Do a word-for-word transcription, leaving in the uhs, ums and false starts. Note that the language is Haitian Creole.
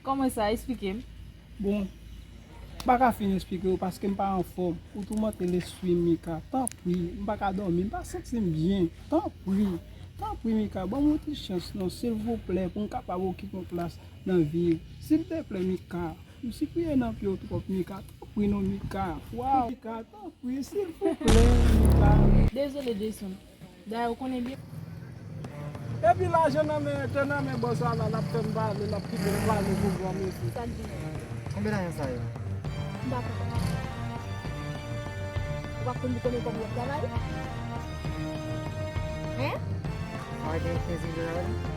Kòman sa? Esplike m. Bon, m pa ka fin esplike w paske m pa anfòm. Ou toumante lespri m, Mika. Tanpri, m pa ka dòmi, m pa santi m byen. Tanpri, tanpri, Mika, ban m yon ti chans non, silvouplè, pou m kapab okipe yon plas nan vi w. Silteplè, Mika, m sipriye nan pye w twòp, Mika. Tanpri non, Mika. Waw, Mika, tanpri, silvouplè, Mika. Dezole, Jason. Dayè, ou konnen byen. Epi lajan nan men, te nan men bòs la, la, l ap fè m pale, l ap kite m pale pou granmesi. Sa l genyen? Konbyen lajan sa ye? M pa konnen. Ou pa konn pou konbyen kòb w ap travay? Hen? Sa gen kenz mil dola la?